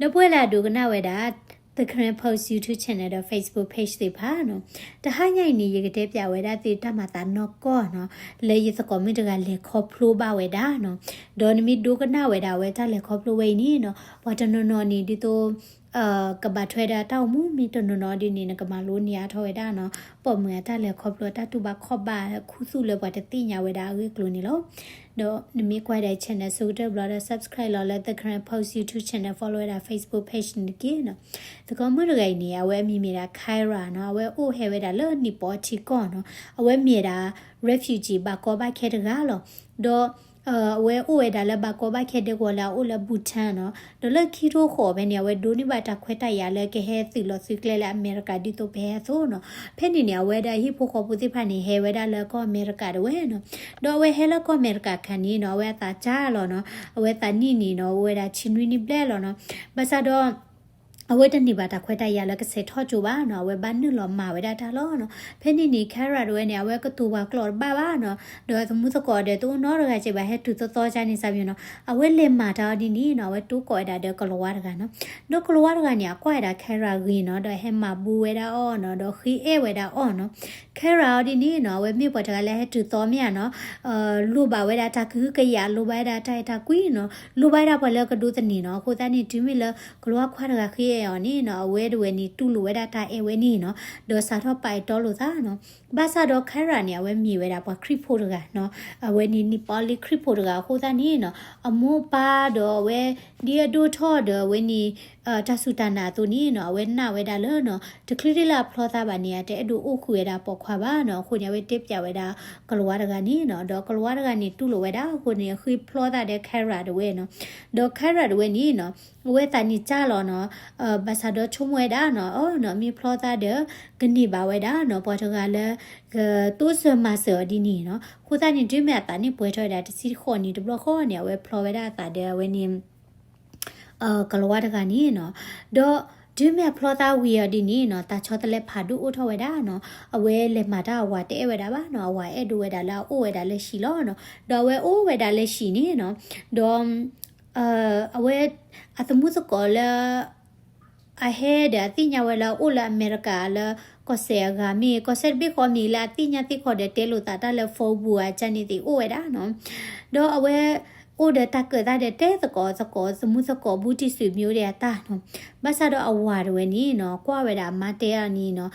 ဒီပုၢ်ဝဲၢ်လၢအဒိကနၣ်ဝဲဒၣ် The Karen Post YouTube Channel ဒီး Facebook Page သ့ၣ်တဖၣ်နီၤ, တဟါညါအံၤန့ၣ် ယကတဲပၠးဝဲဒၣ်သုတၢ်မၤသးနီၢ်ကီၢ်နီၤ, လၢယသကိးမုၣ်တဂၤလဲၤခီဖျိဘၣ်ဝဲဒၣ်နီၤ. ဒီးနမ့ၢ်ဒိကနၣ်ဝဲဒၣ်အဝဲတၢ်လဲၤခီဖျိဝဲအံၤန့ၣ်နီၤ, ပှၤတနီၤနီၤန့ၣ် ဒ်သိး ကဘၣ်ထွဲဒီးတၢ်အိၣ်မူ မ့ၢ်တနီၤနီၤဒ်န့ၣ် နကမၤလိန့ၢ်အါထီၣ်ဝဲဒၣ်နီၤ, ပိာ်မုၣ်အတၢ်လဲၤခီဖျိအတၢ်တူၢ်ဘၣ်ခီၣ်ဘၣ်ခူသူၣ်လၢပှၤတသ့ၣ်ညါဝဲဒၣ်အဂ့ၢ်အကျိၤန့ၣ်လီၤ. ဒီးနမ့ၢ်ကွၢ်ဒၣ် channel ဆိကတၢၢ်ဘျီဒီး subscribe လီၤလၢ The Karen Post YouTube channel, follow ဝဲဒၣ် Facebook page န့ၣ်တက့ၢ်နီၤ. သကိးမုၣ်တဂၤအံၤန့ၣ် အဝဲအမံၤမ့ၢ်ဒၣ် Kyra နီၤ, အဝဲအိၣ်ဟဲဝဲဒၣ်လၢနံၣ်ပီထံကီၢ်နီၤ, အဝဲမ့ၢ်ဒၣ် refugee ဘၣ်ကီဘၣ်ခဲတဂၤလီၤ. ဒီး အဝဲအိၣ်ဝဲဒၣ်လၢဘၣ်ကီဘၣ်ခဲဒဲကဝီၤလၢအအိၣ်လၢ Bhutan နီၤ, ဒီးလၢခံထိဃီးဖဲန့ၣ် အဝဲဒိးန့ၢ်ဘၣ်တၢ်ခွဲးတၢ်ယာ်လၢကဟဲသုးလီၤသုးကျဲလၢအမဲရကၤဒ်သိးပဟဲအသိးနီၤ. ဖဲန့ၣ်န့ၣ် အဝဲဒၣ်ဟံၣ်ဖိဃီဖိသ့ၣ်တဖၣ်န့ၣ် ဟဲဝဲဒၣ်လၢကီၢ်အမဲရကၤဒၣ်ဝဲနီၤ. ဒီးအဝဲဟဲလၢကီၢ်အမဲရကၤအခါန့ၣ်နီၤ အဝဲအသးစၢ်လီၤနီၤ, အဝဲသးနံၣ်န့ၣ်နီၤ အိၣ်ဝဲဒၣ်ဆံနွံနံၣ်ဘျဲၣ်လီၤနီၤ. ဘၣ်ဆၣ်ဒီး အဝဲတန့ၢ်ဘၣ်တၢ်ခွဲးတၢ်ယာ်လၢကဆဲးထီၣ်ကၠိဘၣ်နီၤ, အဝဲဘၣ်နုာ်လီၤမၤဝဲဒၣ်တၢ်လီၤနီၤ. ဖဲန့ၣ်န့ၣ် Kyra ဒၣ်ဝဲန့ၣ် အဝဲကတိၤပှၤကျိာ်တဘၣ်ဘၣ်နီၤ, ဒီးအသမူသကိးဒီးတအိၣ်နီတဂၤကဲဘၣ် ဟဲတုၤသီသီကၢ်န့ၣ် စၢ်ပယီၤနီၤ. အဝဲလဲၤမၤတၢ်အီၤဒ်န့ၣ်နီၤ, အဝဲတိကိးဝဲဒၣ်ဒီးကလၤဝါတဂၤနီၤ. ဒီးကလၤဝါတဂၤန့ၣ် အကွၢ်ဝဲဒၣ် Kyra ဂ့ၤနီၤ, ဒီးဟဲမၤဘူးဝဲဒၣ်အီၤနီၤ, ဒီးဃ့အဲၣ်ဝဲဒၣ်အီၤနီၤ. Kyra အီၤဒ်န့ၣ်နီၤ, အဝဲမ့ၢ်ပှၤတဂၤလၢဟဲတုၤသီမ့ၢ်ဧါနီၤ, လိၣ်ဘၣ်ဝဲဒၣ်တၢ်ကဟုကယာ်, လိၣ်ဘၣ်ဝဲဒၣ်တၢ်အဲၣ်တၢ်ကွံနီၤ, လိၣ်ဘၣ်ဝဲဒၣ်ပှၤလၢကဒိးသန့ၤနီၤ. အဃိသတးန့ၣ် တုၤမ့ၢ်လၢကလၤဝါခွါတဂၤဃ့အဲၣ်အီၤန့ၣ်နီၤ, အဝဲဒၣ်ဝဲန့ၣ် တူၢ်လိာ်ဝဲဒၣ်တၢ်အဲၣ်ဝဲန့ၣ်နီၤ, ဒီးစးထီၣ်ပာ်အဲၣ်တီလိာ်သးနီၤ. ဘၣ်ဆၣ်ဒီး Kyra န့ၣ် အဝဲမ့ၢ်ဝဲဒၣ်ပှၤခရံာ်ဖိတဂၤနီၤ, အဝဲန့ၣ် Nepali ခရံာ်ဖိတဂၤအဃိသတးန့ၣ်နီၤ, အမိၢ်အပၢ်ဒီးအဝဲ ဒ်အဒိၣ်ထီၣ်ဒီးအဝဲန့ၣ် တၢ်စူၢ်တၢ်နာ်အသိးန့ၣ်နီၤ, အဝဲနာ်ဝဲဒၣ်လၢနီၤ, တချုးဒ်လၢအဖျီသးဘၣ်န့ၣ် အတအဲၣ်ဒိးအိၣ်ဃုာ်ဝဲဒၣ်ပိာ်ခွါဘၣ်နီၤ. အဃိန့ၣ် အဝဲတဲပၠးဝဲဒၣ်ကလၤဝါတဂၤန့ၣ်နီၤ, ဒီးကလၤဝါတဂၤန့ၣ် တူၢ်လိာ်ဝဲဒၣ်အဃိန့ၣ် အဃ့ဖျီသးဒီး Kyra ဒၣ်ဝဲနီၤ. ဒီး Kyra ဒၣ်ဝဲန့ၣ်နီၤ, အဝဲသးန့ၣ်စၢ်လီၤနီၤ, ဘၣ်ဆၣ်ဒီးဆိကမိၣ်ဝဲဒၣ်နီၤ, အနီၤမ့ၢ်ဖျီသးဒီး ကန့ၢ်ဘၣ်ဝဲဒၣ်နီၤ, ပှၤတဂၤလၢ ကတိစၢၤမၤစၢၤအီၤဒ်န့ၣ်နီၤ. အဃိသတးန့ၣ် တုၤမ့ၢ်အသးန့ၣ်ပှဲၤထီၣ်ဝဲဒၣ်တဆံဃိးနံၣ်တဘျီဃီန့ၣ် အဝဲဖျီဝဲဒၣ်အသးဒီးအဝဲန့ၣ် ကလၤဝါတဂၤန့ၣ်နီၤ. ဒီးတုၤမ့ၢ်အဖျီသးဝံၤအီၤဒ်န့ၣ်နီၤ, တၢ်ဆီတလဲဖးဒိၣ်အိၣ်ထီၣ်ဝဲဒၣ်နီၤ. အဝဲလဲၤမၤတၢ်အဝၤတအဲၣ်ဝဲဒၣ်ဘၣ်နီၤ, အဝၤအဲၣ်ဒိးဝဲဒၣ်လၢအအိၣ်ဝဲဒၣ်လၢဟံၣ်လီၤနီၤ. ဒီးအဝဲအိၣ်ဝဲဒၣ်လၢဟံၣ်န့ၣ်နီၤ, ဒီး အဝဲ အသမူသကိးလၢ အဟဲဒီးအသ့ၣ်ညါဝဲလၢအအိၣ်လၢအမဲရကၤလၢ ကီၢ်စဲၣ်အဂၤမ့ၢ် ကီၢ်စဲၣ်တဘ့ၣ်ဃီမ့ၢ်လၢအသ့ၣ်ညါသ့ၣ်ခီဒီးတဲလိာ်သးတၢ်လၢ phone ပူၤအကၢ်န့ၣ်သ့ၣ်အိၣ်ဝဲဒၣ်နီၤ. ဒီးအဝဲ အိၣ်ဒီးတၢ်ကၢၣ်သးဒီးတဲသကိးသကိး သမူသကိးဘူးတံၢ်စူၣ်မံၤအိၣ်ဒီးအတၢ်နီၤ. ဘၣ်ဆၣ်ဒီးအဝၤတဝဲန့ၣ်နီၤ ကွၢ်ဝဲဒၣ်အမါတဲအီၤန့ၣ်နီၤ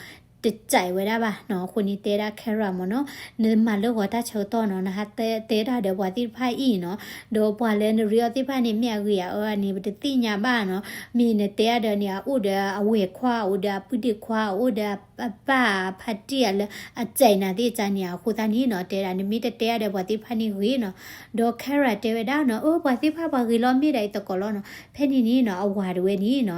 တစဲးဝဲဒၣ်ဘၣ်နီၤ. အဃိန့ၣ်တဲဒၣ် Kyra မ့ၢ်နီၤ, နမၤလၢဂီၤတၢ်ဆၢကတီၢ်နီၤ, နဟးတဲတဲတၢ်ဒီးပှၤသ့ၣ်တဖၣ်အံၤနီၤ, ဒီးပှၤလၢနရ့အီၤသ့ၣ်တဖၣ်န့ၣ် မ့ၢ်အဂ့ၤအအၢန့ၣ် ပတသ့ၣ်ညါဘၣ်နီၤ. မ့ၢ်နတဲအါဒီးန့ၣ် အအိၣ်ဒီးအဝဲၢ်ခွါ အိၣ်ဒီးအပုၢ်ဒ့ၣ်ခွါ အိၣ်ဒီးအပၢ်အဖါတံၢ်အလၢအစဲးနၤသ့ၣ်တဖၣ်န့ၣ် အဃိသတးန့ၣ်နီၤ တဲဒၣ် နမ့ၢ်တတဲအါဒီးပှၤသ့ၣ်တဖၣ်န့ၣ်ဂ့ၤနီၤ. ဒီး Kyra တဲဝဲဒၣ်နီၤ, အၢ ပှၤသ့ၣ်တဖၣ်ပှၤဂ့ၤလီၤ မ့ၢ်ဒၣ်အံၤသကိးလီၤနီၤ. ဖဲန့ၣ်န့ၣ်နီၤ အဝၤတဝဲန့ၣ်နီၤ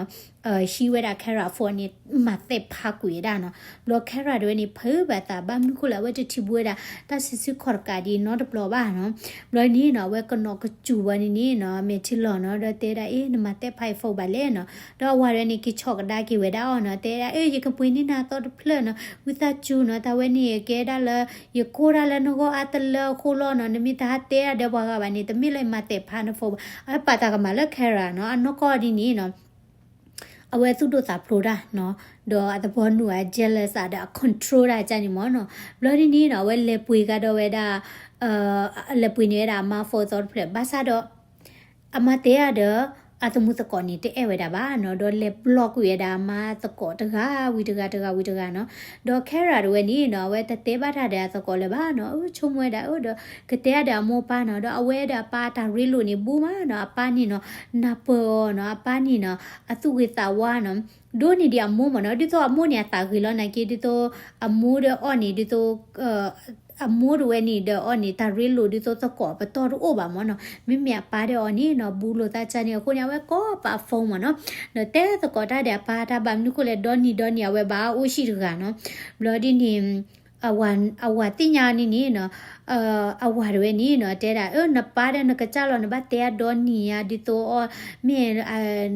ဟံးဝဲဒၣ် Kyra phone န့ၣ် မၤသဲးဖးကွံာ်ဝဲဒၣ်နီၤ. ဘျီ Kyra တဝဲန့ၣ် ဖုးဘၣ်သး ဘၣ်မနုၤဃိလဲၣ် အဝဲတထံၣ်ဘူးဝဲဒၣ် တၢ်စုဆူၣ်ခီၣ်တကးဒ်နီတဘျီဘၣ်နီၤ. ဘျီန့ၣ်နီၤ အဝဲကနိးကစူၢ်ဝဲန့ၣ်န့ၣ်နီၤ မဲာ်ထံလီၤနီၤ ဒီးတဲဒၣ် အ့ နမၤသဲးဖးအံၤ phone ဘၣ်လဲၣ်နီၤ. ဒီးအဝၤတဝဲန့ၣ် က့ၤဆီၣ်ကဒါက့ၤဝဲဒၣ်အီၤနီၤ တဲဒၣ် အ့ ယကပှ့ၤန့ၢ်နၤအသီတဖျၢၣ်နီၤ ဝံသးစူၤနီၤ တၢ်ဝဲန့ၣ် ကဲဒၣ်လၢ ယကိၢ်တၢ်လၢနဂီၢ်အါတလၢအဃိလီၤနီၤ နမ့ၢ်တဟးတဲဒၣ်ဒီးပှၤဂၤဘၣ်န့ၣ် တမ့ၢ်လၢယမၤသဲးဖးန phone ဘၣ်. အဝဲပာ်တၢ်ကမၣ်လၢ Kyra နီၤ အနီၢ်ကီၢ်ဒ်န့ၣ်နီၤ အဝဲသူၣ်ဒိၣ်သးဖျိးတၢ်နီၤ ဒီးအသပှၢ်နုာ်အ jealous အဒီးအ control တၢ်ကၢ်န့ၣ်မ့ၢ်နီၤ. ဘျီဒ်န့ၣ်နီၤ အဝဲလဲၤပှ့ၤကဒီးဝဲဒၣ် လဲၤပှ့ၤန့ၢ်ဝဲဒၣ်အမါ phone အသီတဖျၢၣ် ဘၣ်ဆၣ်ဒီး အမါတဲအါဒီး အသမူသကိးန့ၣ် တအဲၣ်ဝဲဒၣ်ဘၣ်နီၤ ဒီးလဲၤ block ကွံာ်ဝဲဒၣ်အမါသကိးတဂၤဝံၤတဂၤ တဂၤဝံၤတဂၤနီၤ. ဒီး Kyra တဝဲန့ၣ်နီၤ အဝဲတတဲဘၣ်တၢ်ဒီးအသကိးလၢၤဘၣ်နီၤ အၢ ဆိကမိၣ်ဝဲဒၣ် အၢ ဒီး ကတဲအါဒီးအမိၢ်အပၢ်နီၤ ဒီးအဝဲဒီးအပၢ်တၢ်ရ့လိာ်န့ၣ်ဘူးမးနီၤ အပၢ်န့ၣ်နီၤ နၢ်ပၢၢ်အီၤနီၤ အပၢ်န့ၣ်နီၤ အသူၣ်ဂ့ၤသးဝါနီၤ ဒိၣ်န့ၢ်ဒံးအမိၢ်မ့ၢ်နီၤ ဒ်သိးအမိၢ်န့ၣ် အသးဂ့ၤလီၤနာ်က့ ဒ်သိး အမိၢ်ဒီးအီၤန့ၣ် ဒ်သိး အမိၢ်တဝဲန့ၣ်ဒီးအီၤန့ၣ် တၢ်ရ့လိာ်ဒ်သိးသကိးပတီၢ်တအိၣ်ဘၣ်မ့ၢ်နီၤ မ့မ့ၢ်အပၢ်ဒီးအီၤန့ၣ်နီၤ ဘူးလိာ်သးကၢ်န့ၣ် အဃိန့ၣ် အဝဲကိးပာ်အ phone မ့ၢ်နီၤ ဒီးတဲသကိးတၢ်ဒီးအပၢ်တၢ်ဘၣ်မနုၤဃိလဲၣ် ဒီနံၤဒီနံၤအဝဲဘၣ်အိၣ်ဆံးတဂၤနီၤ ဘျီဒ်န့ၣ် အဝၤသ့ၣ်ညါန့ၣ်န့ၣ်နီၤ အဝၤတဝဲန့ၣ်နီၤ တဲဒၣ် အၢ နပၢ်ဒီးနကစၢ်လီၤ နဘၣ်တဲအါဒီနံၤဧါ ဒ်သိးအီၤ မ့ၢ်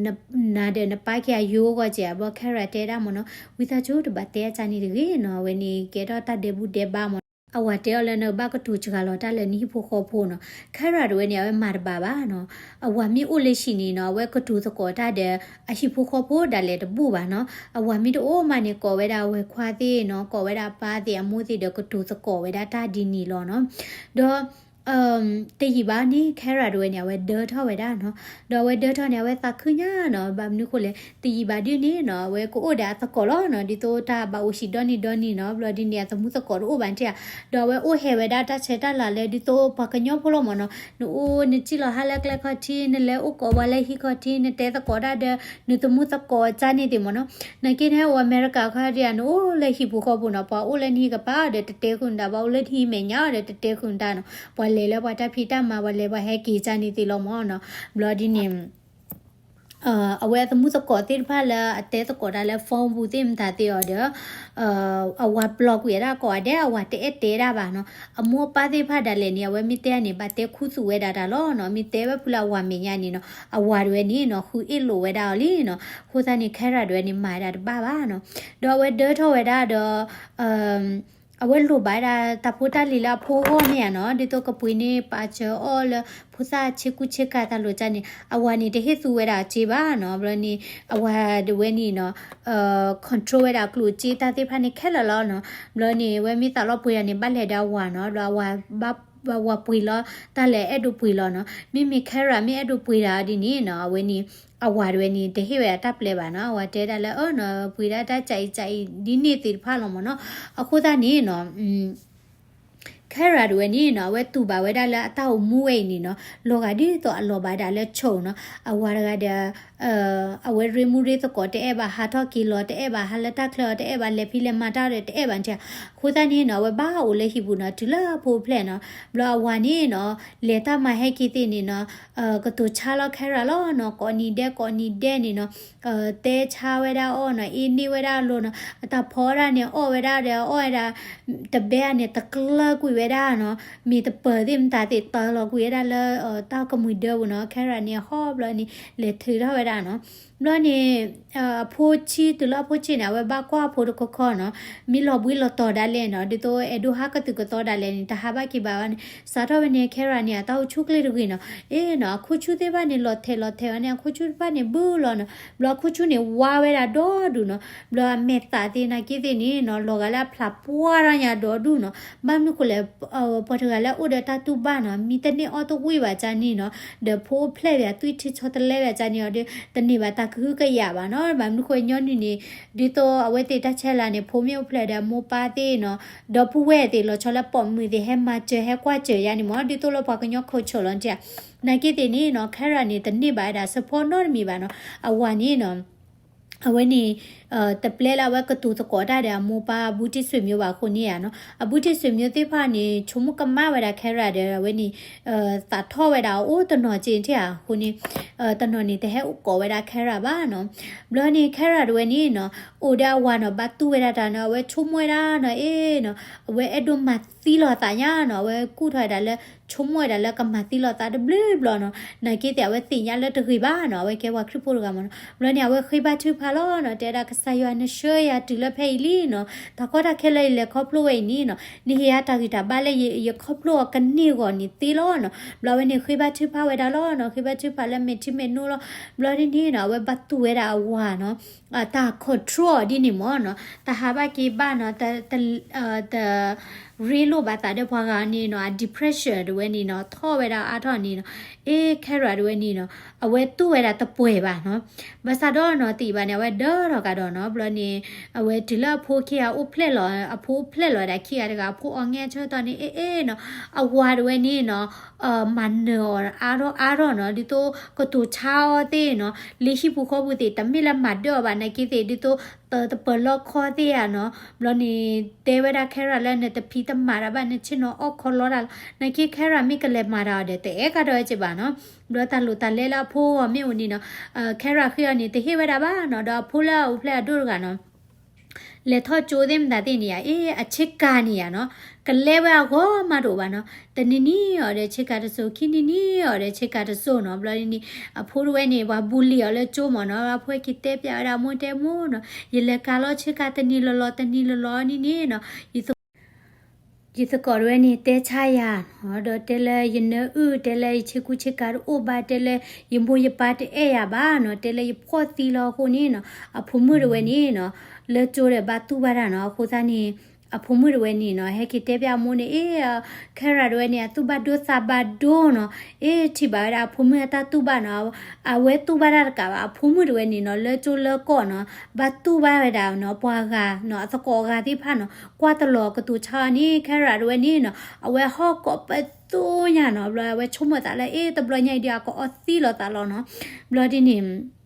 နၤဒီးနပၢ်က့ၤအယိဂီၢ်ကဲး ဘျီ Kyra တဲဒၣ်မ့ၢ်နီၤ ဝံသးစူၤတဘၣ်တဲအါကၢ်န့ၣ်တဂ့ၤ နီၤ အဝဲန့ၣ်ကဲထီၣ်တၢ်ဒဲးဘူးဒဲးဘါမ့ၢ်နီၤ အဝၤတဲအီၤလၢနကဘၣ်ကတိၤစှၤလီၤတၢ်လၢနဟံၣ်ဖိဃီဖိနီၤ. Kara တဝဲန့ၣ် အဝဲမၤတဘၣ်ဘၣ်နီၤ. အဝၤမ့ၢ်အိၣ်လၢဟံၣ်န့ၣ်နီၤ အဝဲကတိၤသကိးတၢ်ဒီး အဟံၣ်ဖိဃီဖိဒၣ်လဲာ်တဘူၣ်ဘၣ်နီၤ. အဝၤမ့ၢ်တအိၣ်မးန့ၣ် ကိးဝဲဒၣ်အဝဲခွါသ့ၣ်နီၤ, ကိးဝဲဒၣ်အပၢ်သ့ၣ်အမိၢ်သ့ၣ်ဒီးကတိၤသကိးဝဲဒၣ်တၢ်ဒ်န့ၣ်လီၤနီၤ. ဒီး တယံာ်ဘၣ်န့ၣ် Kara တဝဲန့ၣ် အဝဲဒၢထီၣ်ဝဲဒၣ်နီၤ. ဒီးအဝဲဒၢထီၣ်န့ၣ် အဝဲသးခုညါနီၤ. ဘၣ်မနုၤဃိလဲၣ် တယံာ်ဘၣ်ဒုးန့ၣ်နီၤ အဝဲကအိၣ်ဒီးအသကိးလီၤနီၤ. ဒ်သိးတၢ်ဘၣ်အိၣ်ဟံၣ်ဒီနံၤဒီနံၤနီၤ ဘျီဒ်န့ၣ် အသမူသကိးတအိၣ်ဘၣ်န့ၣ်ဧါ. ဒီးအဝဲအိၣ်ဟဲဝဲဒၣ်တၢ်ဆဲးတၢ်လၤလၢဒ်သိးပှၤကညီဖိလီၤမ့ၢ်နီၤ. နအိၣ်နစံၣ်လီၤဟးလၢကျဲခီၣ်ထံး နလဲၤအိၣ်ကိးပှၤလၢဟံၣ်ခီၣ်ထံး နတဲသကိးတၢ်ဒီးနသမူသကိးကၢ်န့ၣ်သ့ၣ်မ့ၢ်နီၤ. နာ်က့န့ၣ် အိၣ်အမဲရကၤခီဒံးဧါ နအိၣ်လၢဟံၣ်ပူၤဃီပူၤနီၤ ပှၤအိၣ်လၢနဟံၣ်ကပၤဒီးတတဲဃုာ်နတၢ်, ပှၤအိၣ်လၢနဟံၣ်မဲာ်ညါဒီးတတဲဃုာ်နတၢ်နီၤ. ပှၤလဲၤလၢပှၤတၢ်ဖံးတၢ်မၤပှၤလဲၤပှၤဟဲက့ၤကၢ်န့ၣ်သ့ၣ်လီၤမ့ၢ်နီၤ. ဘျီဒ်န့ၣ် အဝဲအသမူသကိးသ့ၣ်တဖၣ်လၢအတဲသကိးတၢ်လၢ phone ပူၤသ့ၣ်မတၤသ့ၣ်အီၤဒီး အဝၤပျီကွံာ်ဝဲဒၣ်ကိးဂၤဒဲး အဝၤတအဲၣ်တဲဒၣ်ဘၣ်နီၤ. အမိၢ်အပၢ်သ့ၣ်တဖၣ်ဒၣ်လဲာ်န့ၣ် အဝဲမ့ၢ်တဲန့ၣ် ဘၣ်တဲခူသူၣ်ဝဲဒၣ်တၢ်လီၤနီၤ. မ့ၢ်တဲဝဲဖုလၢအဝၤမဲာ်ညါန့ၣ်နီၤ အဝၤတဝဲန့ၣ်နီၤ ဃုအ့ၣ်လိာ်ဝဲဒၣ်အီၤလံနီၤ. အဃိသတးန့ၣ် Kara တဝဲန့ၣ် မၤဝဲဒၣ်တဘၣ်ဘၣ်နီၤ. ဒီးအဝဲဒၢထီၣ်ဝဲဒၣ်ဒီး အဝဲလိၣ်ဘၣ်ဝဲဒၣ်တၢ်ဖိတၢ်လံၤလၢအဖိအဂီၢ်မ့ၢ်ဧါနီၤ, ဒ်သိးကပှ့ၤန့ၢ်ပာ်စၢၤအီၣ်လၢ ဖိသၣ်ဆ့ကူဆ့ကၤတၢ်လိၤကၢ်န့ၣ် အဝၤန့ၣ်တဟ့ၣ်သူဝဲဒၣ်အစ့ဘၣ်နီၤ. ဘျီန့ၣ် အဝၤတဝဲန့ၣ်နီၤ control ဝဲဒၣ်ကျိၣ်စ့တၢ်သ့ၣ်တဖၣ်န့ၣ်ခဲလၢာ်လီၤနီၤ. ဘျီန့ၣ် အဝဲမ့ၢ်သးလီၤပှ့ၤတၢ်န့ၣ် ဘၣ်လဲၤဒီးအဝၤနီၤ, ဘျီအဝၤ ဘၣ်ဝၤပှ့ၤလီၤ တၢ်လဲၤအဲၣ်ဒိးပှ့ၤလီၤနီၤ. မ့မ့ၢ် Kara မ့ၢ်အဲၣ်ဒိးပှ့ၤတၢ်ဒ်န့ၣ်နီၤ အဝဲန့ၣ် အဝၤတဝဲန့ၣ် တဟ့ၣ်ဝဲဒၣ်တၢ်ပျဲဘၣ်နီၤ. အဝၤတဲဒၣ်လၢ အၢနီၤ ပှ့ၤဒၣ်တၢ်ကၠးအံၤကၠးအံၤ ဒ်န့ၣ်သ့ၣ်တဖၣ်လီၤမ့ၢ်နီၤ. အဃိသတးန့ၣ်နီၤ Kara တဝဲန့ၣ်နီၤ အဝဲတူၢ်ဘၣ်ဝဲဒၣ်လၢအတၢ်အိၣ်မူဝဲအံၤန့ၣ်နီၤ လီၤဂာ်ဒ်သိးအလီၤဘၣ်ဒၣ်လၢဆိၣ်နီၤ. အဝၤတဂၤဒီး အဝဲရ့မူရ့သကိးတအဲၣ်ဘၣ် ဟးထီၣ်က့ၤလီၤတအဲၣ်ဘၣ် ဟးလၢတၢ်ချၢအီၤတအဲၣ်ဘၣ် လဲၤဖံးလဲၤမၤတၢ်ဒီးတအဲၣ်ဘၣ်န့ၣ်ဧါ. အဃိသတးန့ၣ်နီၤ အဝဲဘၣ်အိၣ်လၢဟံၣ်ပူၤနီၤ တုၤလၢအဖိအဖျဲၣ်နီၤ. ဘျီအဝၤန့ၣ်နီၤ လဲၤတၢ်မၤဟဲက့ၤသ့ၣ်န့ၣ်နီၤ ကတိၤဆါလီၤ Kara လီၤနီၤ. ကိးနံၤဒဲးကိးနံၤဒဲးန့ၣ်နီၤ တဲဆါဝဲဒၣ်အီၤနီၤ အ့န့ၢ်ဝဲဒၣ်အလိၤနီၤ. အတၢ်ဖီဒၣ်န့ၣ် အီၣ်ဝဲဒၣ်ဒီးအီၣ်ဝဲဒၣ် တဘဲဧါန့ၣ် တကျၢကွံာ်ဝဲဒၣ်နီၤ. မ့ၢ်တပၢၤသ့ၣ်မတၤသ့ၣ် တၢလီၤကွံာ်ဝဲဒၣ်လၢ တၢ်ကမှံၤဒၢပူၤနီၤ. Kara န့ၣ် ဟီၣ်ဘျီန့ၣ် လဲၤထုးထီၣ်ဝဲဒၣ်နီၤ. ဘျီန့ၣ် အဖိဆံး တုၤလၢအဖိဆံးန့ၣ် အဝဲဘၣ်ကွၢ်အဖိတခီခီနီၤ. မ့ၢ်လီၤဘှံးလီၤတီၤဒၣ်လဲာ်နီၤ ဒ်သိးအဲၣ်ဒိးဟးကသုၣ်ကသီဒၣ်လဲာ်န့ၣ် တဟးဘၣ်က့ၤဘၣ်ဘၣ်န့ၣ် စးထီၣ်ဝဲန့ၣ် Kara န့ၣ် အတၢ်အိၣ်ဆူၣ်ချ့တဂ့ၤနီၤ. အ့နီၤ အခိၣ်ဆူၣ်သ့ၣ်တဖၣ်န့ၣ် လီၤထဲးလီၤထဲးဝဲန့ၣ် အခိၣ်ဆူၣ်တဖၣ်န့ၣ် ဘုလီၤနီၤ. ဘျီအခိၣ်ဆူၣ်န့ၣ် ဝါဝဲဒၣ်ဒီဒူၣ်နီၤ. ဘျီအမဲာ်သးသ့ၣ်နာ်က့သ့ၣ်န့ၣ်နီၤ လီၤဂာ်လၢအဖျးပှၢ်ထီၣ်ညါဒီဒူၣ်နီၤ. ဘၣ်မနုၤဃိလဲၣ် ပှၤတဂၤလၢအအိၣ်ဒီးတၢ်တူၢ်ဘၣ်နီၤ မံတန့ၢ်အီၣ်တဝံၣ်ဘၣ်ကၢ်န့ၣ်နီၤ ဒီးဖိအိၣ်ဖျဲၣ်ဘၣ် သွံၣ်ထံဆီတလဲဘၣ်ကၢ်န့ၣ်အီၤဒီး တန့ၢ်ဘၣ်တၢ်ကဟုကယာ်ဘၣ်နီၤ. ဘၣ်မနုၤဃိညီနုၢ်န့ၣ် ဒ်သိးအဝဲသ့ၣ်တၢ်ဆဲးလၤန့ၣ် ဖိမ့ၢ်အိၣ်ဖျဲၣ်ဒီးအမိၢ်ပၢ်သ့ၣ်နီၤ ဒီပုၢ်ဝဲၢ်သ့ၣ်လီၤဆီလၢပိာ်မုၣ်သ့ၣ် ဟဲမၤစၢၤဟဲကွၢ်စၢၤယါန့ၣ်မ့ၢ် ဒ်သိးလၢပှၤကညီ culture လီၤန့ၣ်ဧါ. နာ်က့သ့ၣ်န့ၣ်နီၤ Kara န့ၣ် တန့ၢ်ဘၣ်ဝဲဒၣ် support နီတမံၤဘၣ်နီၤ. အဝၤန့ၣ်နီၤ အဝဲန့ၣ် တပျဲလၢအဝဲကတိၤသကိးတၢ်ဒီးအမိၢ်ပၢ်အဘူးတံၢ်ဆွေမျိုးဘၣ်အဃိန့ၣ်ဧါနီၤ. အဘူးတံၢ်ဆွေမျိုးသ့ၣ်တဖၣ်န့ၣ် ဆိကမိၣ်ကမၣ်ဝဲဒၣ် Kara ဒီး အဝဲန့ၣ် သးထီၣ်ဝဲဒၣ်အအိၣ်တနီၤက့ၤန့ၣ်ဧါ. အဃိန့ၣ် တနီၤန့ၣ် တဟဲအိၣ်ကိးဝဲဒၣ် Kara ဘၣ်နီၤ. ဘျီန့ၣ် Kara တဝဲန့ၣ်နီၤ အိၣ်ဒီးအဝၤနီၤ ဘၣ်တူၢ်ဝဲဒၣ်တၢ်နီၤ အဝဲဆိကမိၣ်ဝဲဒၣ်နီၤ အ့နီၤ အဝဲအဲၣ်ဒိးမၤသံလီၤသးညါနီၤ. အဝဲကူၣ်ထီၣ်ဝဲဒၣ်လၢ ဆိကမိၣ်ဝဲဒၣ်လၢကမၤသံလီၤသးတဘျုးဘျီနီၤ. နာ်က့သ့ၣ် အဝဲသ့ၣ်ညါလၢတဂ့ၤဘၣ်နီၤ အဝဲကဲပှၤခရံာ်ဖိတဂၤမ့ၢ်နီၤ. ဘျီန့ၣ် အဝဲဃ့ဘါထုကဖၣ်လီၤနီၤ တဲဝဲဒၣ် ကစၢ်ယွၤ နဆှၢယၤတုၤလၢဖဲအံၤလံနီၤ. တၢ်ကီတၢ်ခဲလၢယလဲၤခီဖျိဝဲအံၤန့ၣ်နီၤ နဟ့ၣ်ယၤတၢ်ဂံၢ်တၢ်ဘါလၢယခီဖျိအီၤကန့ၢ်အဂီၢ်န့ၣ်သ့လီၤနီၤ. ဘျီအဝဲန့ၣ်ဃ့ဘါထုကဖၣ်ဝဲဒၣ်လီၤနီၤ ဃ့ဘါထုကဖၣ်လၢမဲာ်ထံမဲာ်နိလီၤ. ဘျီဒ်န့ၣ်နီၤ အဝဲဘၣ်တူၢ်ဝဲဒၣ်အဝၤနီၤ တၢ် control အီၤဒ်န့ၣ်မ့ၢ်နီၤ တဟးဘၣ်က့ၤဘၣ်နီၤ တ တ ရ့လိာ်ဘၣ်သးဒီးပှၤဂၤန့ၣ်နီၤ အ depression တဝဲန့ၣ်နီၤ ထီၣ်ဝဲဒၣ်အါထီၣ်န့ၣ်နီၤ အ့ Kara တဝဲန့ၣ်နီၤ အဝဲတူၢ်ဝဲဒၣ်တပှဲၤဘၣ်နီၤ. ဘၣ်ဆၣ်ဒီးနီၤ သ့ၣ်ဘၣ်န့ၣ် အဝဲဒၢထီၣ်ကဒီးနီၤ ဘျီန့ၣ် အဝဲတုၤလၢအဖိခံဂၤအိၣ်ဖျဲၣ်လီၤ အဖိအိၣ်ဖျဲၣ်လီၤဒၣ်ခံဂၤတဂၤ အဖိအီၣ်ငဲအဆၢကတီၢ်န့ၣ် အ့ အ့နီၤ အဝၤတဝဲန့ၣ်နီၤ မၤနၢၤအီၤအါထီၣ်အါထီၣ်နီၤ ဒ်သိးကတိၤဆါအီၤသ့ၣ်နီၤ လၢဟံၣ်ပူၤဃီပူၤသ့ၣ် တမ့ၢ်လၢမၤဒၢအီၤဘၣ် နာ်က့သ့ၣ် ဒ်သိး တပၢၤလီၢ်ခီသ့ၣ်ဧါနီၤ ဘျီန့ၣ် တဲဝဲဒၣ် Kara လၢ နတဖံးတမၤတၢ်ဘၣ် နဆ့ၣ်နီၤအီၣ်ခီလီတၢ်လီၤ နာ်က့ Kara မ့ၢ်ကလဲၤမၤတၢ်အီၤဒီး တအဲၣ်ကဒီးဝဲက့ၤဘၣ်နီၤ ဘျီတၢ်လိၣ်တၢ်လဲလၢအဖိအဂီၢ်မ့ၢ်အိၣ်န့ၣ်နီၤ Kara ဃ့အီၤန့ၣ် တဟ့ၣ်ဝဲဒၣ်ဘၣ်နီၤ ဒီးအဖိလၢအအိၣ်ဖျဲၣ်အဒိၣ်တဂၤနီၤ လဲၤထီၣ်ကၠိသ့ၣ်မတၤသ့ၣ်န့ၣ်ဧါ အ့ အဆ့ကၤန့ၣ်ဧါနီၤ ကလဲဝဲအဂီၢ်မးတအိၣ်ဘၣ်နီၤ တနံၤနံၤအီၤဒီးဆ့ကၤတစိၤ ခံနံၤနံၤအီၤဒီးဆ့ကၤတစိၤနီၤ ဘျီဒ်န့ၣ် အဖိတဝဲန့ၣ် ပှၤ bully အီၤလၢကၠိမ့ၢ်နီၤ အဖိက့ၤတဲပျးဝဲဒၣ်အမိၢ်တဲမိၢ်နီၤ ယလဲၤကၤလီၤဆ့ကၤတနံၤလီၤလီၤ တနံၤလီၤလီၤန့ၣ်န့ၣ်နီၤ ယသိး ယသကိးတဝဲန့ၣ်တဲဆါယၤနီၤ, ဒီးတဲလၢယနၢအုၣ်, တဲလၢယဆ့ကူဆ့ကၤတအိၣ်ဘၣ်, တဲလၢယမိၢ်ယပၢ်တအဲၣ်ယၤဘၣ်နီၤ, တဲလၢယဖှီၣ်သံလီၤအဃိန့ၣ်နီၤ, အဖိမုၣ်တဝဲန့ၣ်နီၤ, လၢကၠိဒီးဘၣ်တူၢ်ဘၣ်တၢ်နီၤ, အဃိသတးန့ၣ် အဖိမုၣ်တဝဲန့ၣ်နီၤ, ဟဲက့ၤတဲပျးအမိၢ်န့ၣ်, အ့ Kara တဝဲန့ၣ် အသူၣ်ဘၣ်ဒိသးဘၣ်ဒိနီၤ, အ့ ထံၣ်ဘၣ်ဝဲဒၣ်အဖိမုၣ်အတၢ်တူၢ်ဘၣ်နီၤ, အဝဲတူၢ်ဘၣ်တၢ်တကးဘၣ်, အဖိမုၣ်တဝဲန့ၣ်နီၤ, လၢကၠိလၢကီၢ်နီၤ, ဘၣ်တူၢ်ဘၣ်ဝဲဒၣ်နီၤ, ပှၤဂၤနီၤ, အသကိးအဂၤသ့ၣ်တဖၣ်နီၤ, ကွၢ်တလီၤကတိၤဆါအီၤန့ၣ်, Kara တဝဲန့ၣ်နီၤ, အဝဲဟီၣ်ကိးပသူညါနီၤ, ဘျီအဝဲဆိကမိၣ်သးလၢ အ့ တဘျီညါအံၤဒီး အကအီသံလိာ်သးလီၤနီၤ, ဘျီဒ်န့ၣ်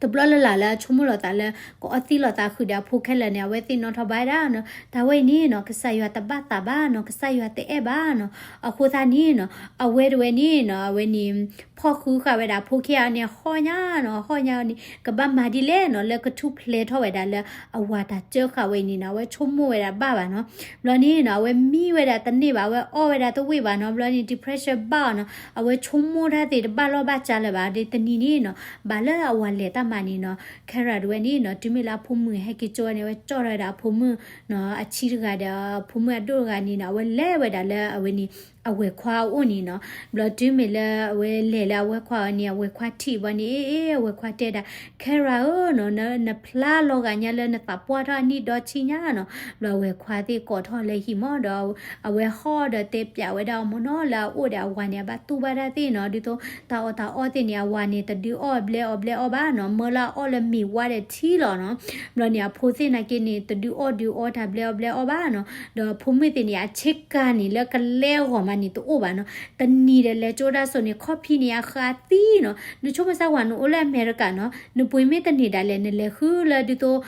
တဘျီလၢ်လၢ်လၢအဆိကမိၣ်လိာ်သးလၢ ကအီသံလိာ်သးဃုာ်ဒီးအဖိခဲလၢာ်န့ၣ်, အဝဲသ့ၣ်နီၣ်ထီၣ်ဘၣ်ဝဲဒၣ်နီၤ, တၢ်ဝဲအံၤန့ၣ်နီၤ, ကစၢ်ယွၤတဘၣ်သးဘၣ်နီၤ, ကစၢ်ယွၤတအဲၣ်ဘၣ်နီၤ, အဃိသတးန့ၣ်နီၤ, အဝဲတဝဲန့ၣ်နီၤ, အဝဲန့ၣ် ဖီၣ်ဃုဃာ်ဝဲဒၣ်အဖိခံဂၤန့ၣ် ဟီၣ်ညါနီၤ, ဟီၣ်ညါန့ၣ် ကဘၣ်မၤဒ်လဲၣ်နီၤ, လၢကထူၣ်ဖျဲးထီၣ်ဝဲဒၣ်လၢအဝၤတၢ်စၢဃာ်ဝဲအံၤန့ၣ်နီၤ, အဝဲဆိကမိၣ်ဝဲဒၣ်ဘၣ်ဘၣ်နီၤ, ဘျီန့ၣ်နီၤ, အဝဲမံဝဲဒၣ်တန့ၢ်ဘၣ်, အဝဲအီၣ်ဝဲဒၣ်တဝ့ၢ်ဘၣ်နီၤ, ဘျီန့ၣ် depression ဘၣ်အီၤနီၤ, အဝဲဆိကမိၣ်တၢ်သ့ၣ်တဘၣ်လီၢ်ဘၣ်စးလၢၤဘၣ်, ဒီးတနံၤန့ၣ်နီၤ, ဘၣ်လၢအဝၤလဲၤတၢ်မၤန့ၣ်နီၤ, Kara တဝဲန့ၣ်နီၤ, တုၤမ့ၢ်လၢအဖိမုၣ်ဟဲက့ၤကၠိန့ၣ်, အဝဲကၠီထီၣ်ဝဲဒၣ်အဖိမုၣ်နီၤ, အဆံးတဂၤဒီးအဖိမုၣ်အဒိၣ်တဂၤန့ၣ်နီၤ, အဝဲလဲၤဝဲဒၣ်လၢအဝဲန့ၣ် အဝဲၤခွါအအိၣ်န့ၣ်နီၤ, ဘျီတုၤမ့ၢ်လၢအဝဲလဲၤလၢအဝဲၤခွါအအိၣ်န့ၣ်, အဝဲၤခွါထံၣ်ဘၣ်န့ၣ်, အ့ အဝဲၤခွါတဲဒၣ်, Kara ဧၢနီၤ, နဖျါလီၤဂာ်ညါလၢနသးပှၢ်ထီၣ်အနံၣ်ဒီဆံညါနီၤ, ဘျီအဝဲၤခွါသ့ၣ်ကိးထီၣ်လၢဟံၣ်မၢ်ဒီး, အဝဲဟီၣ်ဒီးတဲပျးဝဲဒၣ်အီၤမၢ်နီၤ, လၢအအိၣ်ဒီးအဝၤန့ၣ် အဘၣ်တူၢ်ဘၣ်တၢ်သ့ၣ်နီၤ, ဒ်သိးတၢ်အီၣ်တၢ်အီသ့ၣ်န့ၣ်, အဝၤန့ၣ် တဒုးအီၣ်ဘျဲအီၤဘျဲအီၣ်ဘၣ်နီၤ, မၢလၢအအီၣ်လၢမ့ၤဝါဒီးထံလီၤနီၤ, ဘျီန့ၣ် အဖိသ့ၣ်နာ်က့န့ၣ် တဒုးအီၣ်ဒုးအီတၢ်ဘျဲအီၤဘျဲအီၣ်ဘၣ်နီၤ, ဒီးအဖိမုၣ်သ့ၣ်န့ၣ် အဆ့ကၤန့ၣ် လၢကလဲအဂီၢ်မးန့ၣ် တအိၣ်ဘၣ်နီၤ, တနံၤဒီးလဲၤကၠိတၢ်စိၤန့ၣ် ခီၣ်ဖံးန့ၣ် အဃးသံနီၤ, နဆိကမိၣ်စၢ်ဝဲ နအိၣ်လၢအမဲရကၤနီၤ, နပှ့ၤမ့ၢ်တန့ၢ်ဒၣ်လဲာ် နလဲၤဃုလၢဒ်သိး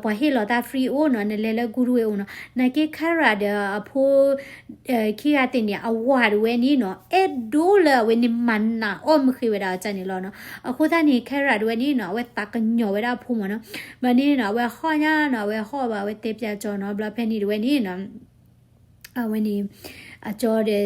ပှၤဟ့ၣ်လီၤတၢ် free အိၣ်နီၤ, နလဲၤလၢ Goodwill အိၣ်နီၤ, နာ်က့ Kara ဒီးအဖိ ခံဂၤသ့ၣ်န့ၣ် အဝၤတဝဲန့ၣ်နီၤ, အဲၣ်ဒိးလၢအဝဲန့ၣ်မၤနးအီၣ်မ့ၢ်ဃ့ဝဲဒၣ်အီၤန့ၣ်လီၤနီၤ, အဃိသတးန့ၣ် Kara တဝဲန့ၣ်နီၤ, အဝဲသးကညီၤဝဲဒၣ်အဖိမၢ်နီၤ, ဘျီန့ၣ်နီၤ, အဝဲဟီၣ်ညါနီၤ, အဝဲဟီၣ်ဘၣ် အဝဲတဲပျးကၠီနီၤ, ဘျီဖဲန့ၣ်တဝဲန့ၣ်နီၤ အဝဲန့ၣ် အကၠီဒီး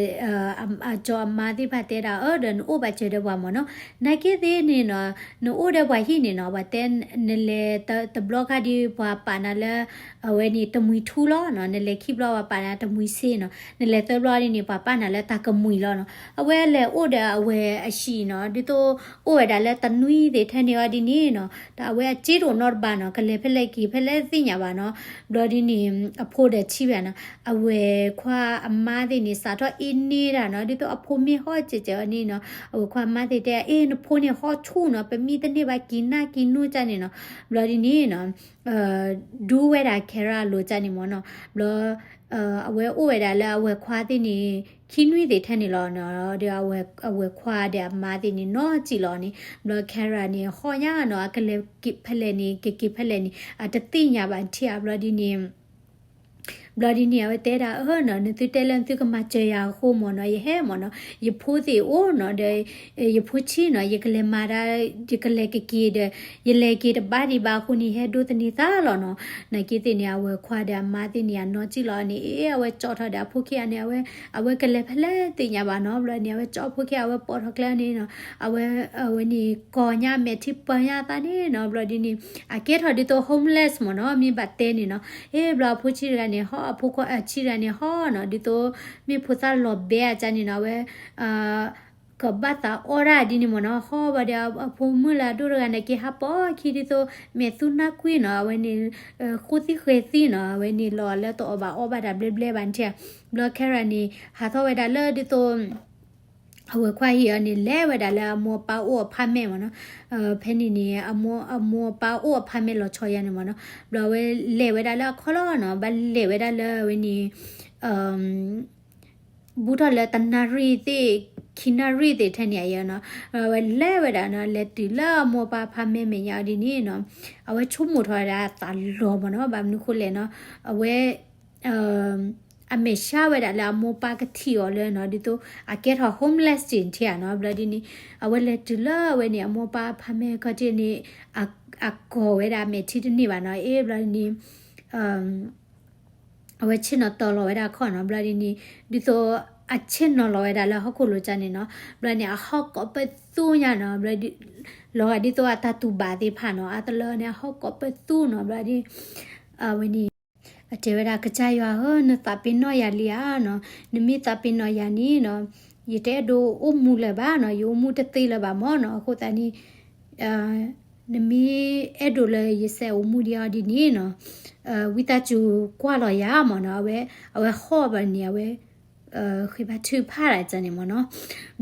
အကၠီအမါသ့ၣ်တဖၣ်တဲဒၣ်, အၢ ဒီးနအိၣ်ဘၣ်စၢၤဒီးပှၤမၢ်နီၤ, နာ်က့သ့ၣ်န့ၣ်နီၤ, နအိၣ်ဒီးပှၤဟံၣ်န့ၣ်နီၤ, ပှၤတဲနလဲၤတဘျီခါဒီး ပှၤပာ်နၤလၢ အဝဲန့ၣ်တမှံၤထူလီၤနီၤ, နလဲၤခံဘျီ ပှၤပာ်နၤတမှံၤစ့နီၤ, နလဲၤသၢဘျီဒ်န့ၣ် ပှၤပာ်နၤလၢတၢ်ကမှံၤလီၤနီၤ, အဝဲလဲၤအိၣ်ဒီးအဝဲၤအဟံၣ်နီၤ, ဒ်သိးအိၣ်ဝဲဒၣ်လၢတနွံသ့ၣ်ထဲန့ၣ်အီၤဒ်န့ၣ်နီၤ, တၢ်အဝဲအစ့တအိၣ်နီတဘ့ၣ်နီၤ, ကလဲၤဖဲလဲၣ်က့ၤဖဲလဲၣ်သ့ၣ်ညါဘၣ်နီၤ, ဘျီဒ်န့ၣ် အဖိဒီးထံၣ်ဘၣ်နီၤ, အဝဲၤခွါအမါသ့ၣ်န့ၣ် စးထီၣ်အ့န့ၢ်တၢ်နီၤ, ဒ်သိးအဖိမ့ၢ်ဟီၣ်စဲးစဲးအီၤန့ၣ်နီၤ, အဝဲၤခွါအမါသ့ၣ်တဲ အ့ နဖိန့ၣ်ဟီၣ်ဆူၣ်နီၤ, ပမံတန့ၢ်ဘၣ်ကံၣ်နၢ်ကံၣ်နူၣ်န့ၣ်နီၤ, ဘျီဒ်န့ၣ်နီၤ ဒူဝဲဒၣ် Kara အလိၤန့ၣ်မၢ်နီၤ, ဘျီ အဝဲအိၣ်ဝဲဒၣ်လၢအဝဲၤခွါသ့ၣ်န့ၣ် ခံနွံသ့ၣ်ထဲန့ၣ်လီၤနီၤ, ဒီးအဝဲၤခွါဒီးအမါသ့ၣ်န့ၣ်နီၢ်ကံၣ်လီၤန့ၣ်, ဘျီ Kara န့ၣ် ဟီၣ်ညါနီၤ, အကလဲၤက့ၤဖဲလဲၣ်န့ၣ် ကက့ၤဖဲလဲၣ်န့ၣ် အတသ့ၣ်ညါဘၣ်ထံၣ်ဧါ, ဘျီဒ်န့ၣ် ဘျီဒ်န့ၣ် အဝဲတဲဒၣ် အၢနီၤ, နသုတဲလၢနသုကမၤစၢၤယၤအဃိမၢ်နီၤ, ယဟဲမၢ်နီၤ, ယဖိသ့ၣ်အိၣ်နီၤ, ဒီး ယဖိဆံးနီၤ, ယကလဲၤမၤဒၣ် ယကလဲၤကက့ၤဒီး ယလဲၤက့ၤတဘၣ်ဒံးဘၣ်အဃိန့ၣ် ယဟဲဒိးသန့ၤသးလီၤနီၤ, နာ်က့သ့ၣ်န့ၣ် အဝဲၤခွါဒီးအမါသ့ၣ်န့ၣ် အနီၢ်ကံၣ်လီၤန့ၣ်, အ့ အဝဲကၠီထီၣ်ဒီးအဖိခံဂၤန့ၣ်, အဝဲ အဝဲကလဲၤဖဲလဲၣ်သ့ၣ်ညါဘၣ်နီၤ, ဘျီန့ၣ် အဝဲကၠီဖိခံဂၤ အဝဲပိာ်ထီၣ်ကျဲန့ၣ်နီၤ, အဝဲ အဝဲန့ၣ် ကိးညါမဲာ်ထံပၢညါသးန့ၣ်နီၤ, ဘျီဒ်န့ၣ် အကဲထီၣ်ဒ်သိး homeless မၢ်နီၤ, မ့ၢ်ဘၣ်တဲန့ၣ်နီၤ, အ့ ဘျီအဖိဆံးတဂၤန့ၣ် ဟီၣ် အဖိခွါ အဆံးတဂၤန့ၣ် ဟီၣ်နီၤ, ဒ်သိး မ့ၢ်ဖိသၣ်လီၤဘဲအီၤန့ၣ်နီၤ, အဝဲ ကဘၣ်သးအီၣ်ဒၣ်ဒ်န့ၣ်မၢ်နီၤ, ဟီၣ်ဘၣ်ဒီးအဖိမုၣ်လၢအဒိၣ်တဂၤန့ၣ် က့ၤဟးပိာ်ခံဒ်သိး မဲာ်သူၣ်နၢ်ကွံာ်နီၤ, အဝဲန့ၣ် ဃိသံၣ်ဃဲၤသံနီၤ, အဝဲန့ၣ်လီၤလၢတအီၣ်ဘၣ်အီဘၣ်တၢ်ဘျဲဘျဲဘၣ်န့ၣ်, ဘျီ Kara န့ၣ် ဟးထီၣ်ဝဲဒၣ်လၢဒ်သိး အဝဲၤခွါဟံၣ်အီၤန့ၣ် လဲၤဝဲဒၣ်လၢအမိၢ်အပၢ်အိၣ် apartment မၢ်နီၤ, ဖဲန့ၣ်န့ၣ် အမိၢ်အပၢ်အိၣ် apartment လီၤဆီယၤန့ၣ်မၢ်နီၤ, ဘျီအဝဲလဲၤဝဲဒၣ်လၢအခီၣ်လီၤနီၤ, ဘၣ်လဲၤဝဲဒၣ်လၢအဝဲန့ၣ် ဘူးထီၣ်လၢတနၣ်ရံၣ်သ့ၣ် ခံနၣ်ရံၣ်သ့ၣ်ထဲန့ၣ်အံၤနီၤ, အဝဲလဲၤဝဲဒၣ်နီၤ, လဲၤတုၤလၢအမိၢ်အပၢ် apartment မဲာ်ညါအီၤဒ်န့ၣ်နီၤ, အဝဲဆိကမိၣ်ထီၣ်ဝဲဒၣ်အသးလီၤမၢ်နီၤ, ဘၣ်မနုၤဃိလဲၣ်နီၤ, အဝဲ အမဲာ်ဆှးဝဲဒၣ်လၢအမိၢ်ပၢ်ကထံၣ်အီၤလၢနီၤ, ဒ်သိးအကဲထီၣ် homeless တ့ၢ်ထံဧါနီၤ, ဘျီဒ်န့ၣ် အဝဲလဲၤတုၤလၢအဝဲန့ၣ် အမိၢ်ပၢ် apartment ခီၣ်ထံးန့ၣ် အကိးဝဲဒၣ်အမဲာ်ထံတန့ၢ်ဘၣ်နီၤ, အ့ ဘျီဒ်န့ၣ် အဝဲဆ့ၣ်နီၤတီၤလီၤဝဲဒၣ်အခီၣ်နီၤ, ဘျီဒ်န့ၣ် ဒ်သိးအဆ့ၣ်နီၤလီၤဝဲဒၣ်လၢဟီၣ်ခိၣ်လိၤကၢ်န့ၣ်နီၤ, ဘျီန့ၣ် အဟီၣ်ကိးပသူညါနီၤ, ဘျီ လီၤဂာ်ဒ်သိးအတၢ်တူၢ်ဘၣ်သ့ၣ်တဖၣ်နီၤ, အတလၢန့ၣ် အဟီၣ်ကိးပသူနီၤ, ဘျီဒ် အဝဲန့ၣ် အတဲဝဲဒၣ် ကစၢ်ယွၤဧၢ, နသးပ့ၤနီၣ်ယၤလံဧါနီၤ, နမ့ၢ်သးပ့ၤနီၣ်ယၤန့ၣ်နီၤ, ယတအဲၣ်ဒိးအိၣ်မူလၢၤဘၣ်နီၤ, ယအိၣ်မူတသ့လၢၤဘၣ်မၢ်နီၤ, အဃိသတးန့ၣ် နမ့ၢ်အဲၣ်ဒိးလၢယစဲးအိၣ်မူဒံးအီၤဒ်န့ၣ်နီၤ, ဝံသးစူၤကွၢ်လီၤယၤမၢ်နီၤ, အဝဲ အဝဲဟီၣ်ဘၣ်န့ၣ် အဝဲ ဃ့ဘါထုကဖၣ်ဒၣ်ကန့ၣ်မၢ်နီၤ,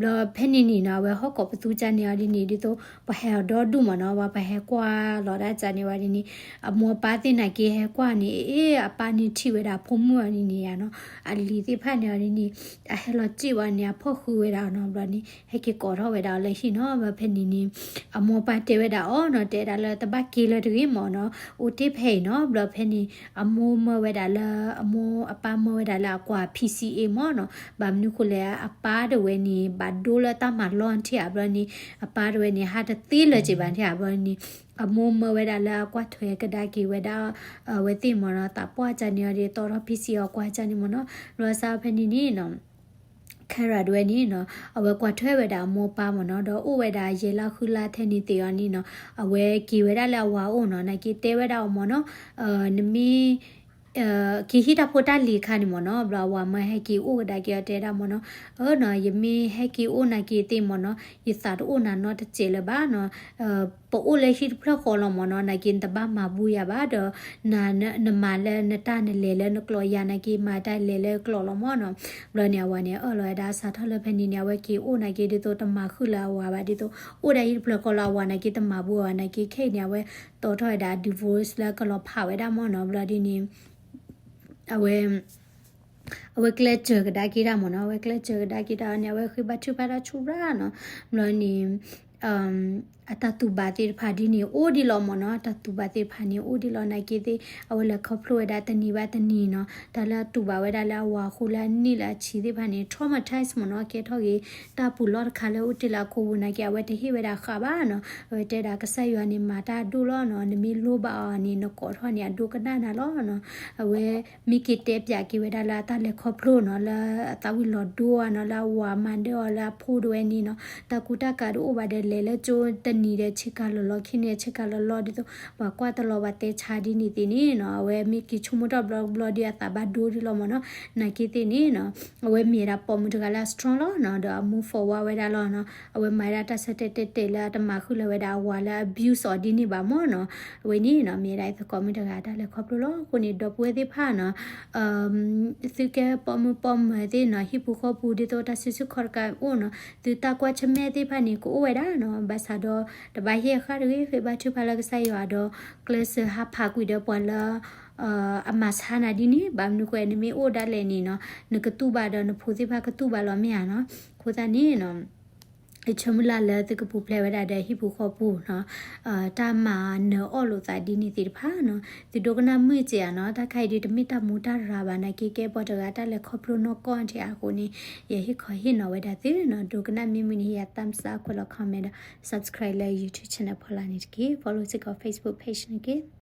ဘျီဖဲန့ၣ်န့ၣ်နီၤ အဝဲဟီၣ်ကိးပသူကန့ၣ်အီၤဒ်န့ၣ် ဒ်သိး ပှၤဟဲအီၤဒီဒူၣ်မၢ်နီၤ, ပှၤ ပှၤဟဲကွၢ်လီၤဒၣ်ကန့ၣ်ဝဲဒ်န့ၣ်, အမိၢ်အပၢ်သ့ၣ်နာ်က့ဟဲကွၢ်န့ၣ် အ့ အပၢ်န့ၣ်ထံၣ်ဝဲဒၣ်အဖိမုၣ်အီၤဒ်န့ၣ်ယါနီၤ, အလံၤသ့ၣ်တဖၣ်န့ၣ်အီၤဒ်န့ၣ် အဟဲလီၤစံၣ်ဝဲန့ၣ် အဖီၣ်ဃုာ်ဝဲဒၣ်နီၤ, ဘျီန့ၣ် ဟဲက့ၤကိးထီၣ်ဝဲဒၣ်အီၤလၢဟံၣ်နီၤ, ဘျီဖဲန့ၣ်န့ၣ် အမိၢ်အပၢ်တဲဝဲဒၣ်အီၤနီၤ, တဲဒၣ်လၢတဘၣ်က့ၤလၢၤတဂ့ၤမၢ်နီၤ, အိၣ်တ့ၢ်ဖဲအံၤနီၤ, ဘျီဖဲန့ၣ် အမိၢ်မၢဝဲဒၣ်လၢ အမိၢ်အပၢ်မၢဝဲဒၣ်လၢအကွၢ် P C A မၢ်နီၤ, ဘၣ်မနုၤဃိလဲၣ် အပၢ်တဝဲန့ၣ် ဘၣ်ဒိလၢတၢ်မၤလီၢ်ထံၣ်ဧါ, ဘျီန့ၣ် အပၢ်တဝဲန့ၣ် ဟးတသ့လၢၤက့ၤဘၣ်ထံၣ်ဧါ, ဘျီန့ၣ် အမိၢ်မၢဝဲဒၣ်လၢအကွၢ်ထွဲကဒါက့ၤဝဲဒၣ် အဝဲသ့ၣ်မၢ်နီၤ, သးပှၢ်ကန့ၣ်အီၤဒ်သိးထီၣ် P C A အီၤကွၢ်ကန့ၣ်မၢ်နီၤ, ဘျီစးဖဲန့ၣ်န့ၣ်နီၤ Kara တဝဲန့ၣ်နီၤ အဝဲကွၢ်ထွဲဝဲဒၣ်အမိၢ်အပၢ်မၢ်နီၤ, ဒီးအိၣ်ဝဲဒၣ်ယဲၢ်လါဃုလါထဲန့ၣ်သ့ၣ်အီၤန့ၣ်နီၤ, အဝဲက့ၤဝဲဒၣ်လၢအဝၤအိၣ်နီၤ, နာ်က့တဲဝဲဒၣ်အီၤမၢ်နီၤ, နမ့ၢ် က့ၤဟံၣ်တၢ်ဖိတၢ်လံၤအခါန့ၣ်မၢ်နီၤ, ဘျီအဝၤမၢဟဲက့ၤအိၣ်ကဒါက့ၤအီၤတဲဒၣ်မၢ်နီၤ, အၢနီၤ ယမ့ၢ်ဟဲက့ၤအိၣ်နာ်က့သ့ၣ်မၢ်နီၤ, ယသးတအိၣ်နၤနီတစဲးလၢၤဘၣ်နီၤ, ပအိၣ်လၢဟံၣ်တဖျၢၣ်ဃီလီၤမၢ်နီၤ, နာ်က့နတဘၣ်မၤဘူၣ်ယၤဘၣ်ဒီး နမၤလၢနတၢ်နလဲၤလၢနကျိာ်ယၤနာ်က့ မၤတၢ်လဲၤလၢကျိာ်လီၤမၢ်နီၤ, ဘျီန့ၣ် အဝၤန့ၣ် အၢၣ်လီၤဝဲဒၣ်စးထီၣ်လၢဖဲန့ၣ်န့ၣ် အဝဲက့ၤအိၣ်နာ်က့ ဒ်သိးတမၤဃုာ်လၢၤအဝၤဘၣ်, ဒ်သိး အိၣ်ဒၣ်ဟံၣ်တဖျၢၣ်ဃီလီၤ အဝၤနာ်က့ တမၤဘူၣ်အဝၤနာ်က့ ခဲအံၤန့ၣ် အဝဲတီထီၣ်ဝဲဒၣ် divorce လၢကလီၤဖးဝဲဒၣ်မၢ်နီၤ, ဘျီဒ်န့ၣ် အဝဲ အဝဲကျဲးစၢးကဒါက့ၤတၢ်မၢ်နီၤ, အဝဲကျဲးစၢးကဒါက့ၤတၢ်န့ၣ် အဝဲဃ့ဘါထုကဖၣ်တၢ်ဆူၣ်ရၣ်နီၤ, ဘျီန့ၣ် အတၢ်တူၢ်ဘၣ်သ့ၣ်တဖၣ်ဒ်န့ၣ် အိၣ်ဒံးလီၤမၢ်နီၤ, တၢ်တူၢ်ဘၣ်သ့ၣ်တဖၣ်န့ၣ် အိၣ်ဒံးလီၤနာ်က့သ့ၣ် အဝဲလဲၤခီဖျိဝဲဒၣ်တနံၤဘၣ်တနံၤနီၤ, တၢ်လၢအတူၢ်ဘၣ်ဝဲဒၣ်လၢအဝၤအဃိလၢအနံၣ်လၢအဆံးသ့ၣ်တဖၣ်န့ၣ် traumatize မၢ်နီၤ, ကဲထီၣ်က့ၤ တၢ်ပူၤလီၢ်တခါလၢအိၣ်တ့ၢ်လၢအခိၣ်ပူၤနာ်က့ အဝဲတဟ့ၣ်ဝဲဒၣ်ဃးဘၣ်နီၤ, အဝဲတဲဒၣ်ကစၢ်ယွၤန့ၣ် မၤတၢ်အဒိၣ်လီၤနီၤ, နမ့ၢ်လိၣ်ဘၣ်အီၤန့ၣ် နကိးထီၣ်န့ၣ် အဒိကနၣ်နၤလီၤနီၤ, အဝဲ မ့ၢ်က့ၤတဲပၠးက့ၤဝဲဒၣ်လၢအတၢ်လဲၤခီဖျိနီၤ, လၢအသးဝံၣ်လီၤဒိအီၤနီၤ, လၢအဝၤမၤဒၢအီၤလၢအဖိတဝဲန့ၣ်နီၤ, တၢ်ကူတၢ်ကၤတအိၣ်ဘၣ်ဒီး လဲၤလၢကၠိတနံၤဒီး ဆ့ကၤလီၤလီၤ ခံနံၤဆ့ကၤလီၤလီၤ ဒ်သိး ပှၤကွၢ်တလီၤ ပှၤတဲဆါဒ်န့ၣ်သ့ၣ်န့ၣ်နီၤ, အဝဲမ့ၢ်က့ၤဆိကမိၣ်ထီၣ်ဘျီဘျီဒီး အသးဘၣ်ဒိဒ်လီၤမၢ်နီၤ, နာ်က့သ့ၣ်န့ၣ်နီၤ, အဝဲမ့ၢ်ဝဲဒၣ်ပိာ်မုၣ်တဂၤလၢအ strong လီၤနီၤ, ဒီးအ move forward ဝဲဒၣ်လီၤနီၤ, အဝဲမၤဝဲဒၣ်တၢ်ဆၢတဲာ်တဲာ်တဲာ်လၢအတမၤဃုာ်လၢၤဝဲဒၣ်အဝၤလၢ abuse အီၤဒ်န့ၣ်ဘၣ်မၢ်နီၤ, အဝဲန့ၣ်နီၤ မ့ၢ်ဝဲဒၣ်အသကိးမုၣ်တဂၤတၢ်လဲၤခီဖျိလီၤ, အဃိန့ၣ် ဒီပုၢ်ဝဲၢ်သ့ၣ်တဖၣ်နီၤ သုကဲပိာ်မုၣ်ပိာ်မၢၤသ့ၣ်နီၤ, ဟံၣ်ပူၤဃီပူၤ ဒ်သိးတၢ်စုဆူၣ်ခီၣ်တကးအိၣ်နီၤ, သုတၢ်ကွၢ်ဆၢၣ်မဲာ်သ့ၣ်တဖၣ်န့ၣ် ကအိၣ်ဝဲဒၣ်နီၤ, ဘၣ်ဆၣ်ဒီး တဘၣ်ဟ့ၣ်အဃၣ်တဂ့ၤ, ဃ့ဘါထုကဖၣ်လၢကစၢ်ယွၤဒီး ကျဲးစၢးဟးဖးကွံာ်ဒီးပှၤလၢ အမၤဆါနၤဒ်န့ၣ်, ဘၣ်မနုၤဃိ နမ့ၢ်အိၣ်ဒၣ်လဲာ်န့ၣ်နီၤ, နကတူၢ်ဘၣ်ဒီးနဖိသ့ၣ်တဖၣ်ကတူၢ်ဘၣ်လီၤမ့ၢ်ဧါနီၤ, အဃိသတးန့ၣ်နီၤ ယဆၢမုၢ်လၢ်လၢသုကပူၤဖျဲးဝဲဒၣ်ဒီးဟံၣ်ပူၤဃီပူၤနီၤ, တၢ်မၤနၢၤအီၣ်လိာ်သးဒ်န့ၣ်သ့ၣ်တဖၣ်နီၤ, သုဒိကနၣ်မုာ်စ့ၢ်ဧါနီၤ, တၢ်ခါအံၤဒ်တမ့ၢ်တၢ်မူတၢ်ရၤဘၣ်နာ်က့ ကဲပှၤတဂၤတၢ်လဲၤခီဖျိနီၢ်ကီၢ်ထံးအဃိန့ၣ်, ယဟ့ၣ်ခီဟ့ၣ်နီၤဝဲဒၣ်သုနီၤ, ဒိကနၣ်မ့ၢ်မုာ်န့ၣ် ဟ့ၣ်ယၤ thumbs up ကွဲးလီၤ comment ဒီး subscribe လၢ YouTube channel ဖီလာ်န့ၣ်တက့ၢ်, follow စ့ၢ်ကီး Facebook page န့ၣ်တက့ၢ်.